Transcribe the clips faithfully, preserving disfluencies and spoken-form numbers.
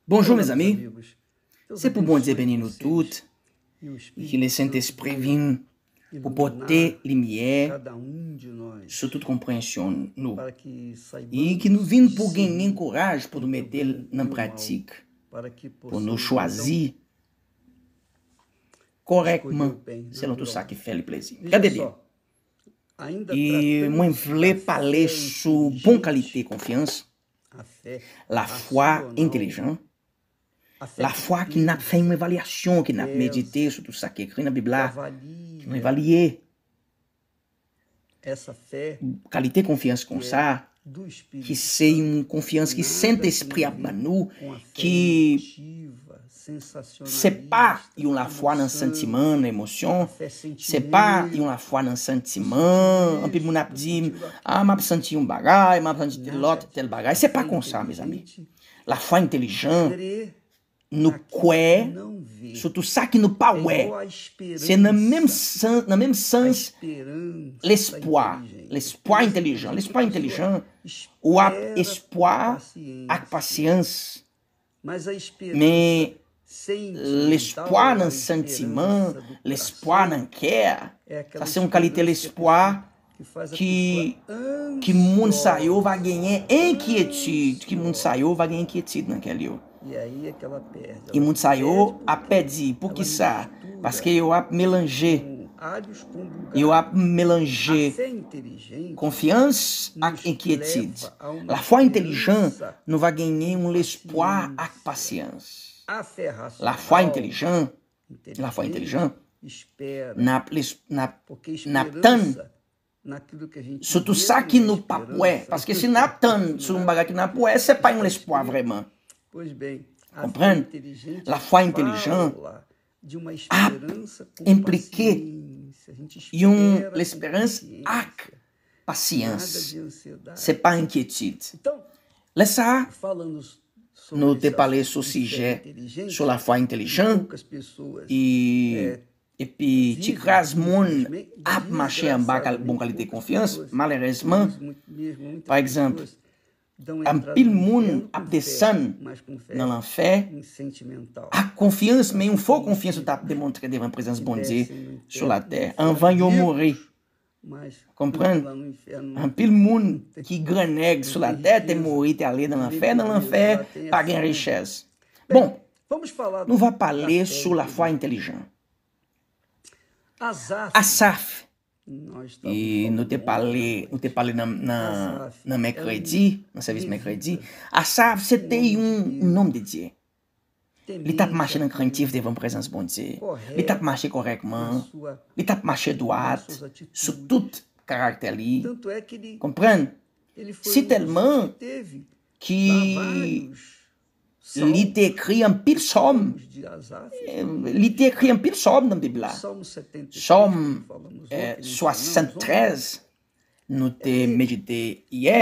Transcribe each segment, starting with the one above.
Bonjou, mezanmi. Se pou Bondye beni nou tout, e ki Lesentespri vin pou pote limyè sou tout konpreyansyon nou, e ki nou vin pou genyen kouraj pou nou mete l nan pratik, pou nou chwazi kòrèkman, selon tout sa ki fè li plezi. Gade byen. E mwen vle pale sou bon kalite konfyans, lafwa entelijan, lafwa ki n ap fè yon evalyasyon, ki n ap medite sou tout sa ki ekri nan Bib la, ki nou evalye. Kalite konfyans konsa, ki se yon konfyans ki Sentespri ap ban nou, ki se pa yon lafwa nan santiman, nan emosyon, se pa yon lafwa nan santiman. Anpil moun ap di m, "Ah, m ap santi yon bagay, m ap santi tèl lòt, tèl bagay." Se pa konsa, mezanmi. Lafwa entelijan, nou kwè sou tout sa ki nou pa wè. Se nan menm sans, nan menm sans, lespwa, lespwa entelijan, lespwa entelijan, w ap espwa ak pasyans. Men, lespwa nan santiman, lespwa nan kè, sa se yon kalite lespwa ki, ki moun sa yo va genyen enkyetid, ki moun sa yo va gen enkyetid nan kè yo. E moun sa yo ap pèdi. Poukisa? Paske yo ap melanje. Yo ap melanje konfyans ak enkyetid. Lafwa entelijan, nou va genyen yon lespwa ak pasyans. Lafwa entelijan, lafwa entelijan, n ap, n ap, n ap tann sou tout sa ki nou p ap wè. Paske si n ap tann sou yon bagay ki n ap wè, se pa yon lespwa vrèman. Konprann? Lafwa entelijan ap enplike yon lesperans ak pasyans. Se pa enkyetid. Lè sa a, nou te pale sou sijè, sou lafwa entelijan, e epi ti kras moun ap mache anba kal-, bon kalite konfyans. Malerezman, pa egzanp, anpil moun ap desann nan lanfè ak konfyans, men yon fo konfyans ou t ap demontre devan prezans Bondye sou latè anvan yo mouri. Konprann? Anpil moun ki grannèg sou latè te mouri, te ale nan lanfè. Nan lanfè, pa gen richès. Bon, nou va pale sou lafwa entelijan. Asaf, e nou te pale, nou te pale nan, nan, nan mèkredi, nan sèvis mèkredi. Asaf, se te yon, yon nonm de Dye. Li t ap mache nan krentif devan prezans Bondye. Li t ap mache kòrèkman. Li t ap mache dwat sou tout karaktè li. Konprann? Si tèlman ki li te ekri anpil sòm. Li te ekri anpil sòm nan Bib la. Sòm, eh, swasanntrèz, nou te medite yè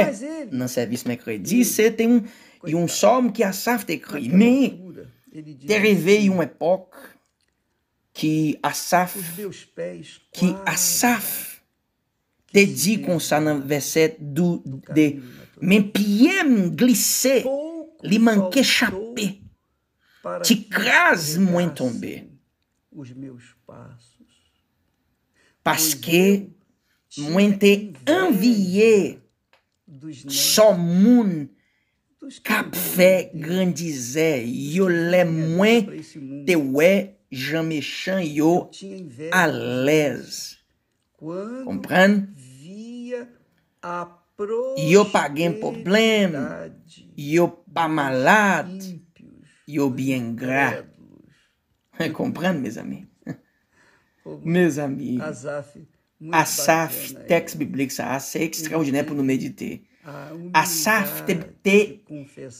nan sèvis mèkredi, se te yon, yon sòm ki Asaf te ekri. Men, te rive yon epòk ki Asaf, ki Asaf te di konsa nan vèsè dou-, de, "Men pye m glise, li manke chape, ti kraz mwen tonbe. Paske mwen te anviye sòm moun k ap fè grandizè yo lè mwen te wè jan mechan yo alèz." Konprann? Yo pa gen pwoblèm, yo pa malad, yo byen gra. Konprann, mezanmi? Mezanmi, Asaf, tèks biblik sa a, se ekstraòdinè pou nou medite. Asaf te, te,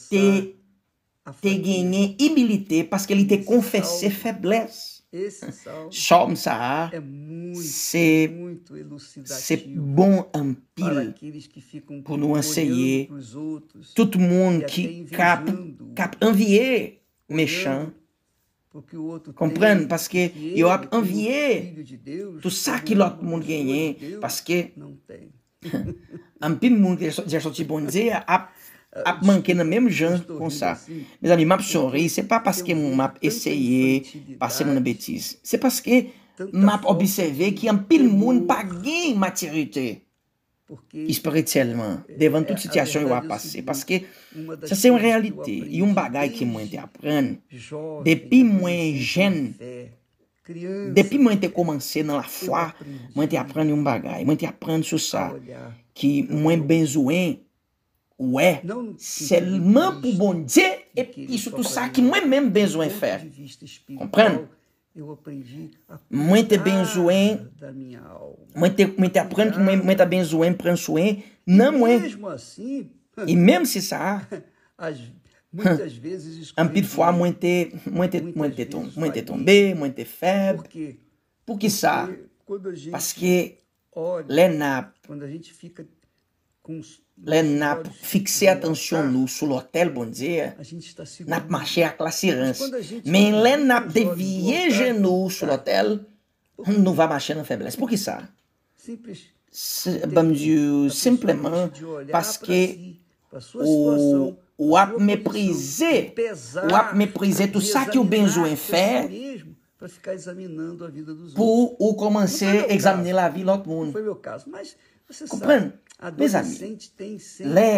te, te genyen imilite paske li te konfese feblès. Sòm sa a, se, se bon anpil pou nou anseye tout moun ki k ap, k ap anviye mechan. Konprann, paske yo ap anviye tout sa ki lòt moun genyen, paske anpil moun ki sò-, ki sòti Bondye ap, ap manke nan menm jan konsa. Mezanmi, m ap sori, se pa paske m ap eseye pase moun nan betiz. Se paske m ap obsève ki anpil moun pa gen matirite espirityèlman devan tout sitiyasyon yo ap pase. Paske sa se yon reyalite, yon bagay ke mwen te aprann depi mwen jèn, depi mwen te kòmanse nan lafwa, mwen te aprann yon bagay, mwen te aprann sou sa ki mwen bezwen wè sèlman pou Bondye epi sitou sa ki mwen menm bezwen fè. Konprann? Mwen te bezwen, mwen te, mwen te aprann ki mwen, mwen te bezwen pran swen nan mwen. E menm si sa, anpil fwa mwen te, mwen te, mwen te, ton- mwen te tonbe, mwen te fèb. Poukisa? Paske lè n ap, lè n ap fikse atansyon nou sou lotèl Bondye, n ap mache ak lasirans. Men lè n ap deviye je nou sou lotèl, nou va mache nan feblès. Poukisa? Se, ban m di w, senpleman paske ou, w ap meprize, w ap meprize tout sa ki w bezwen fè pou ou kòmanse egzamine lavi lòt moun. Konprann? Mezanmi, lè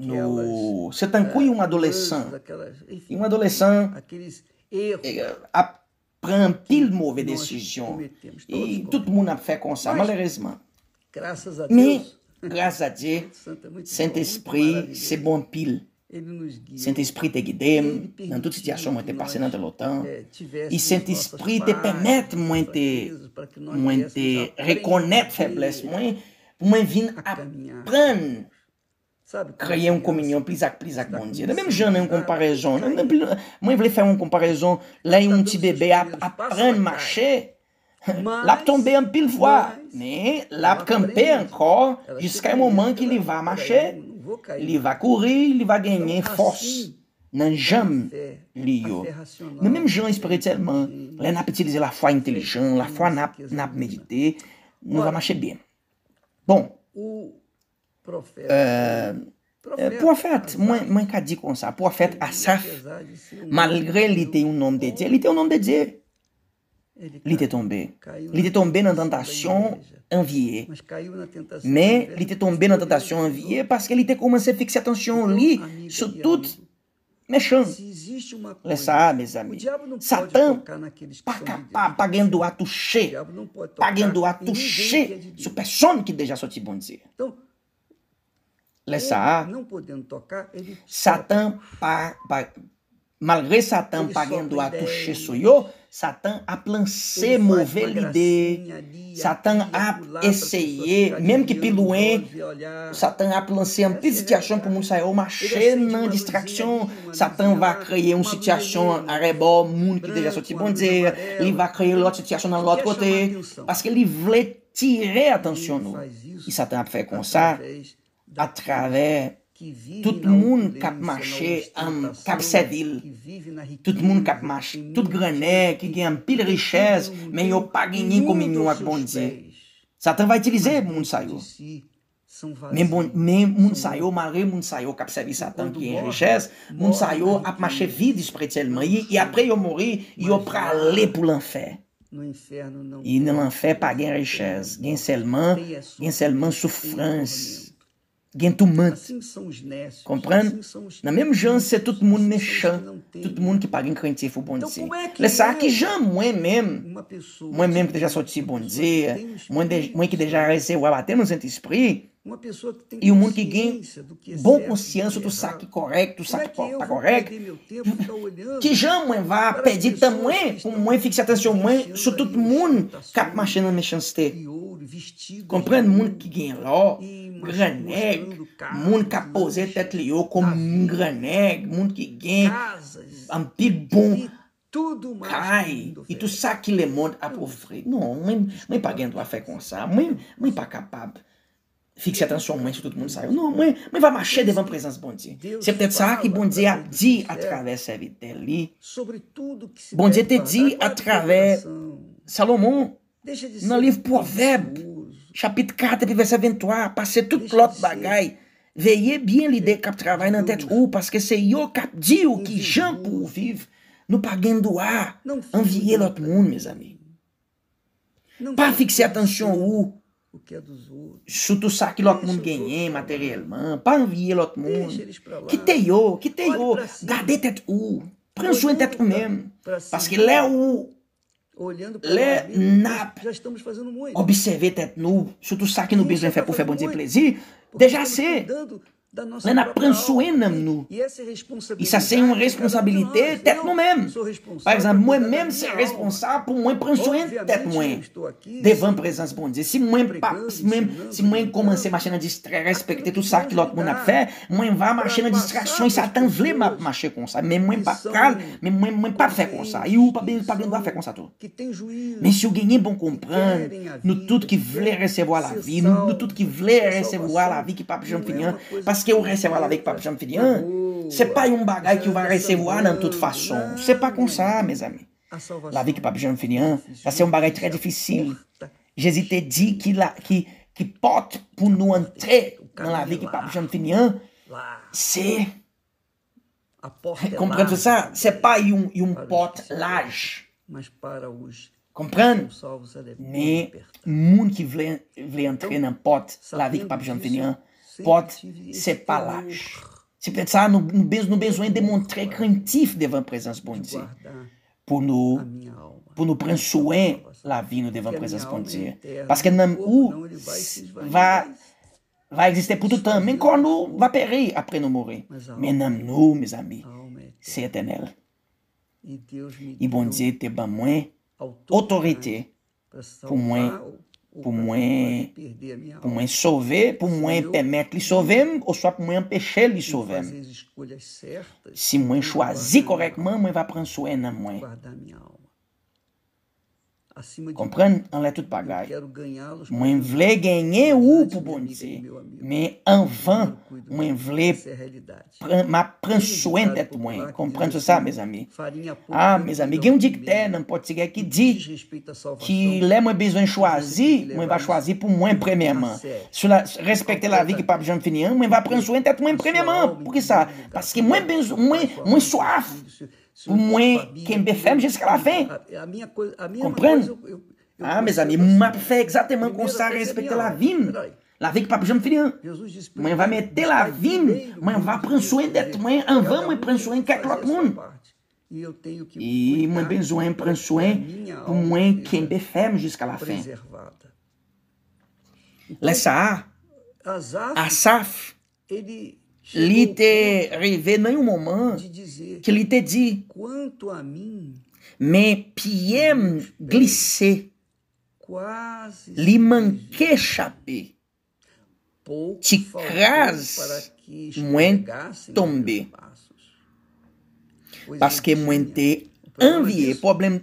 nou, se tankou yon adolesan, yon adolesan ap pran anpil move desizyon. E tout moun ap fè konsa, malerezman. Men, gras a Dye, Sentespri se bon anpil. Sentespri te gide m nan tout sitiyasyon mwen te pase nan tan lontan. E Sentespri te pèmèt mwen te, mwen te rekonèt feblès mwen, pou mwen vin aprann kreye yon kominyon plis ak plis ak Bondye. Nan menm jan nan yon konparezon, nan, nan, mwen vle fè yon konparezon, lè yon ti bebe ap aprann mache, l ap tonbe anpil fwa, men l ap kanpe ankò jiska yon moman ki li va mache, li va kouri, li va genyen fòs nan janm li yo. Nan menm jan espirityèlman, lè n ap itilize lafwa entelijan, lafwa n ap, n ap medite, nou va mache byen. Bon, euh, euh, pwofèt, mwen, mwen ka di konsa, pwofèt Asaf, malgre li te yon nonm de Dye, li te yon nonm de Dye. Li te tonbe. Li te tonbe nan tantasyon anviye. Men li te tonbe nan tantasyon anviye paske li te kòmanse fikse atansyon li sou tout mechan. Lè sa a, mezanmi, Satan pa kapab, pa gen dwa touche, pa gen dwa touche sou pèsonn ki deja sòti Bondye. Lè sa a, Satan pa, pa, malgre Satan pa gen dwa touche sou yo, Satan ap lanse move lide. Satan ap eseye, menm ki pi lwen, Satan ap lanse anpil sitiyasyon pou moun sa yo mache nan distraksyon. Satan va kreye yon sitiyasyon arèbò moun ki deja sòti Bondye. Li va kreye lòt sitiyasyon nan lòt kote. Paske li vle tire atansyon nou. E Satan ap fè konsa atravè tout moun k ap mache, k ap sèvi l. Tout moun k ap mache, tout grannèg ki gen anpil richès, men yo pa genyen kominyon ak Bondye. Satan va itilize moun sa yo. Men bon, men moun sa yo, malgre moun sa yo k ap sèvi Satan ki gen richès, moun sa yo ap mache vid espirityèlman. E, e apre yo mouri, yo prale pou lanfè. E nan lanfè pa gen richès, gen sèlman, gen sèlman soufrans, gen toumant. Konprann? Nan menm jan, se tout moun mechan, tout moun ki pa gen krentif pou Bondye. Lè sa a, ki jan mwen menm, mwen menm ki deja sòti Bondye, mwen, de, mwen ki deja resevwa batèm nan Sentespri, yon moun ki gen bon konsyans sou tout sa ki kòrèk, tout sa ki pa kòrèk, ki jan mwen va pèdi tan mwen pou mwen fikse atansyon mwen sou tout moun k ap mache nan mechanste? Konprann, moun ki gen lò, grannèg, moun k ap poze tèt li yo kòm grannèg, moun ki gen anpil bon kay, e tout sa ki lemonn ap ofri. Non, mwen, mwen pa gen dwa fè konsa. Mwen, mwen pa kapab fikse atansyon mwen sou tout moun sa yo. Non, mwen, mwen va mache devan prezans Bondye. Se petèt sa ki Bondye ap di atravè sèvitè li. Bondye te di atravè Salomon, nan liv Pwovèb, chapit kat epi vèsè venntwa, pase tout lòt bagay, Veye byen lide k ap travay nan tèt ou, paske se yo k ap di w ki jan pou w viv. Nou pa gen dwa anviye lòt moun, mezanmi. Pa fikse atansyon ou sou tout sa ki lòt moun genyen materyèlman. Pa anviye lòt moun. Kite yo, kite yo. Gade tèt ou. Pran swen tèt ou menm. Paske lè ou, lè n ap obsève tèt nou sou tout sa ki nou bezwen fè pou fè Bondye plezi, deja se lè n ap pran swen nanm nou. E sa se yon responsabilite tèt nou menm. Pa egzanp, mwen menm se responsab pou mwen pran swen tèt mwen devan prezans Bondye. Si mwen pa, si mwen, si mwen kòmanse mache nan distrè, respekte tout sa ki lòt moun ap fè, mwen va mache nan distraksyon e Satan vle m ap mache konsa. Men mwen pa pral, men mwen, mwen pa fè konsa. E ou pa, pa gen dwa fè konsa tou. Men si w genyen bon konprann, nou tout ki vle resevwa lavi, nou, nou tout ki vle resevwa lavi ki p ap janm fini an, paske ou resevwa lavi ki p ap janm fini an, se pa yon bagay ki w va resevwa nan tout fason. Se pa konsa, mezanmi. Lavi ki p ap janm fini an, sa se yon bagay trè difisil. Jezi te di ki la, ki, ki pòt pou nou antre nan lavi ki p ap janm fini an, se Konprann tout sa, se pa yon, yon pòt laj. Konprann? Men moun ki vle, vle antre nan pòt lavi ki p ap janm fini an, pòt se pa laj. Se petèt sa, nou, nou bez-, nou bezwen demontre krentif devan prezans Bondye pou nou, pou nou pran swen lavi nou devan prezans Bondye. Paske nanm ou va va egziste pou tout tan, men kò nou va peri apre nou mouri. Men nanm nou, mezanmi, se etènèl. E Bondye te ban mwen otorite pou mwen, pou mwen, pou mwen sove, pou mwen pèmèt li sove m, oswa pou mwen anpeche li sove m. Si mwen chwazi kòrèkman, mwen va pran swen nanm mwen. Konprann, anlè tout bagay. Mwen vle genyen ou pou Bondye, men anvan, mwen vle pran, m ap pran swen tèt mwen. Konprann sa, mezanmi. Ah, mezanmi, gen yon diktè nan pòtigè ki di, ki lè mwen bezwen chwazi, mwen va chwazi pou mwen premyèman. Sou la, respekte lavi ki p ap janm fini an, mwen va pran swen tèt mwen premyèman. Poukisa? Paske mwen bezwen, mwen, mwen swaf pou mwen kenbe fèm jiska lafen. Konprann? Ah, mezanmi, m ap fè egzakteman konsa, respekte lavi m. Lavi k p ap janm fini an. Mwen va mete lavi m, mwen va pran swen tèt mwen anvan mwen pran swen kèk lòt moun. E mwen bezwen pran swen pou mwen kenbe fèm jiska lafen. Lè sa a, Asaf li te rive nan yon moman ke li te di, men pye m glise, li manke chape, ti kraz mwen tonbe. Paske mwen te anviye, pwoblèm,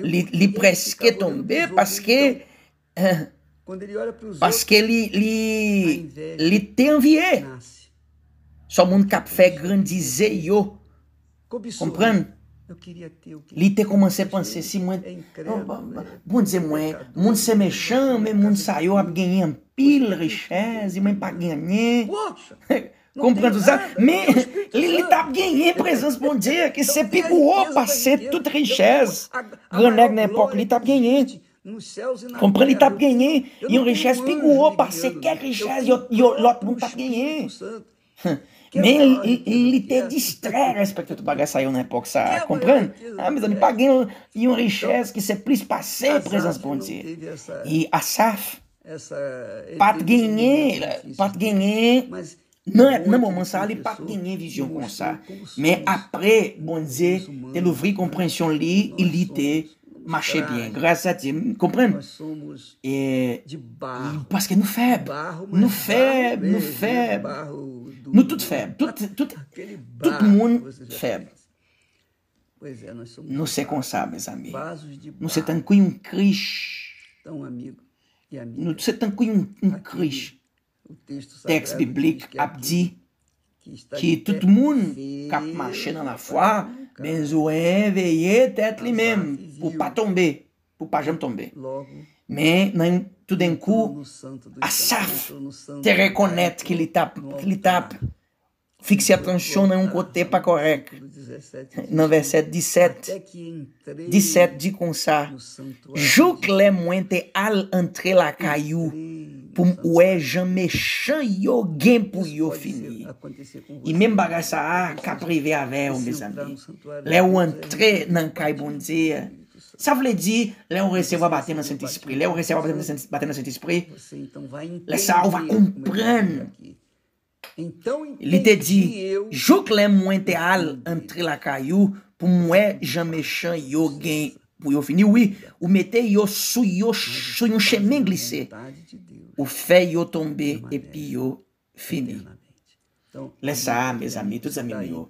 li, li prèske tonbe, paske Paske li, li, li te anviye. Sa moun k ap fè grandize yo. Konprann? Li te kòmanse panse, si mwen, Bondye mwen, moun se mechan, men moun sa yo ap genyen anpil richès, e mwen pa genyen. Konprann tout sa? Men li, li t ap genyen prezans Bondye, ki se pi gwo pase tout richès. Grannèg nan epòk li t ap genyen. Konprann, li t ap genyen yon richès pi gwo pase kèk richès yo, yo, lòt moun t ap genyen. Men li, li, li te distrè, respekte tout bagay sa yo nan epòk sa a. Konprann? Ah, mezanmi, pa gen yon richès ki se plis pase prezans Bondye. E Asaf pa t genyen, pa t genyen, nan, nan moman sa a, li pa t genyen vizyon konsa. Men apre, Bondye te louvri konprepansyon li, e li te mache byen. Gras a Dye. Konprann? E, paske nou fèb. Nou fèb, nou fèb. Nou tout fèb. Tout, tout, tout moun fèb. Nou se konsa, mezanmi. Nou se tankou yon krich. Nou se tankou yon, yon krich. Tèks biblik ap di ki tout moun k ap mache nan lafwa bezwen veye tèt li menm pou pa tonbe, pou pa janm tonbe. Men, nan, toudenkou, Asaf te rekonèt ke li t ap, li t ap fikse atansyon nan yon kote pa kòrèk. Nan vèsè disèt, disèt di konsa, jouk lè mwen te al antre lakay ou pou m wè jan mechan yo gen pou yo fini. E menm bagay sa a k ap rive avè w, mezanmi. Lè w antre nan kay Bondye, sa vle di, lè w resevwa batèm nan Sentespri, lè w resevwa batèm nan Sent-, batèm nan Sentespri, lè sa a ou va konprann. Li te di, jouk lè mwen te al antre lakay ou pou m wè jan mechan yo gen pou yo fini. Wi, ou mete yo sou, yo sou yon chemen glise. Ou fè yo tonbe epi yo fini. Lè sa a, mezanmi, tout zanmi m yo,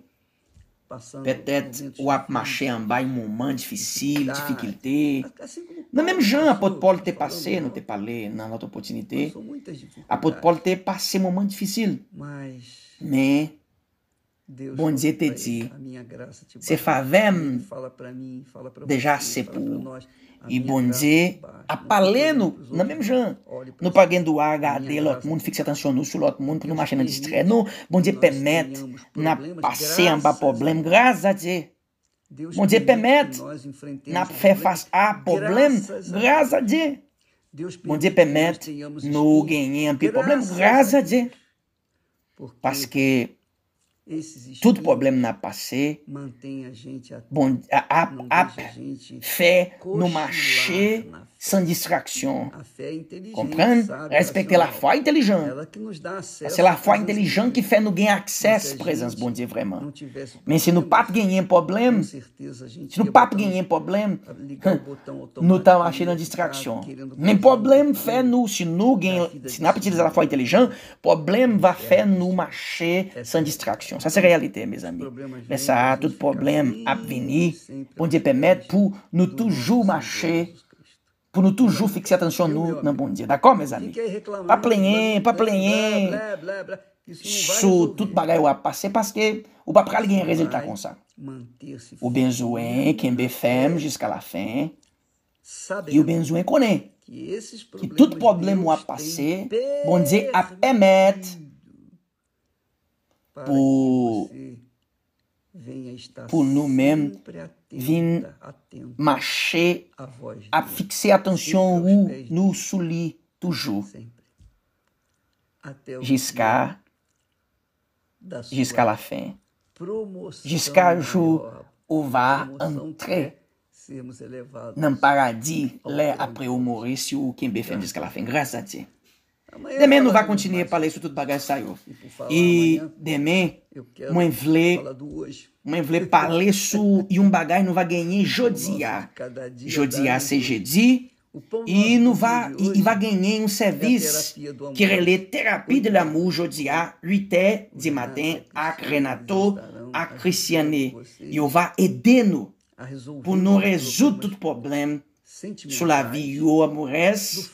petèt w ap mache anba yon moman difisil, difikilte. Nan menm jan apot Pòl te pase, nou te pale nan lòt opòtinite, apot Pòl te pase moman difisil. Men, Bondye te di, se favè m deja ase pou ou. E Bondye ap pale nou nan menm jan. Nou pa gen dwa gade lòt moun, fikse atansyon nou sou lòt moun pou nou mache nan distrè nou. Bondye pèmèt n ap pase anba pwoblèm, gras a Dye. Bondye pèmèt n ap fè fas a pwoblèm, gras a Dye. Bondye pèmèt nou genyen anpil pwoblèm, gras a Dye. Paske tout pwoblèm n ap pase, bon, ap, ap fè nou mache san distraksyon. Konprann? Respekte lafwa entèlijan. Se lafwa entèlijan ki fè nou gen aksè prezans Bondye vrèman. Men si nou pa t genyen pwoblèm, si nou pa t genyen pwoblèm, nou ta mache nan distraksyon. Men pwoblèm fè nou, si nou gen, si n ap itilize lafwa entèlijan, pwoblèm va fè nou mache san distraksyon. Sa se reyalite, mezanmi. Lè sa a, tout pwoblèm ap vini. Bondye pèmèt pou nou toujou mache, pou nou toujou fikse atansyon nou nan Bondye. Dakò, mezanmi? Pa plenyen, pa plenyen sou tout bagay w ap pase, paske ou pa pral gen rezilta konsa. Ou bezwen kenbe fèm jiska lafen. E ou bezwen konnen ke tout pwoblèm w ap pase, Bondye ap pèmèt pou, pou nou menm vin mache, ap fikse atansyon ou, nou sou li toujou. Jiska, jiska lafen. Jiska jou ou va antre nan paradi lè apre ou mouri, si ou kenbe fèm jiska lafen. Gras a Dye. Demen, nou va kontinye pale sou tout bagay sa yo. E demen, mwen vle, mwen vle pale sou yon bagay nou va genyen jodi a. Jodi a, se jedi. E nou va, e, e va genyen yon sèvis ki rele Terapi de Lamour jodi a, uit è di maten, ak Renato, ak Christiane. Yo va ede nou pou nou rezoud tout pwoblèm sou lavi yo amorèz,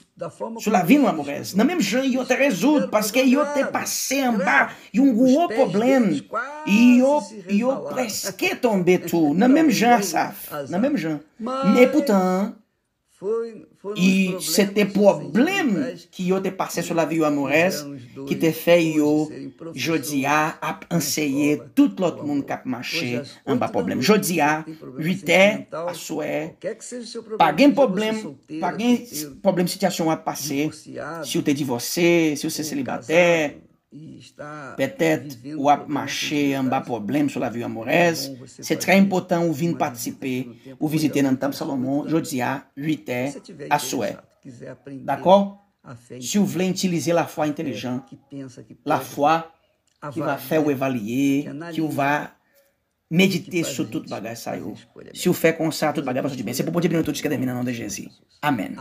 sou lavi nou amorèz. Nan menm jan yo te rezoud, paske yo te pase anba yon gwo pwoblèm. Yo, yo prèske tonbe tou. Nan menm jan Asaf. Nan menm jan. Men poutan, e se te pwoblèm ki yo te pase sou lavi yo amorèz ki te fè yo jodi a ap anseye tout lòt moun k ap mache anba pwoblèm. Jodi a, uit è aswè, pa gen pwoblèm, pa gen pwoblèm sitiyasyon w ap pase, si w te divòse, si w se selibatè, petèt w ap mache anba pwoblèm sou lavi w amorèz, se trè enpòtan ou vin patisipe, ou vizite nan Tanp Salomon jodi a, uit è aswè. Dakò? Si w vle itilize lafwa entèlijan, lafwa ki va fè w evalye, ki w va medite sou tout bagay sa yo. Si w fè konsa, tout bagay va soti byen. Se pou Bondye beni nou tout jiska demen nan non de Jezi. Amèn.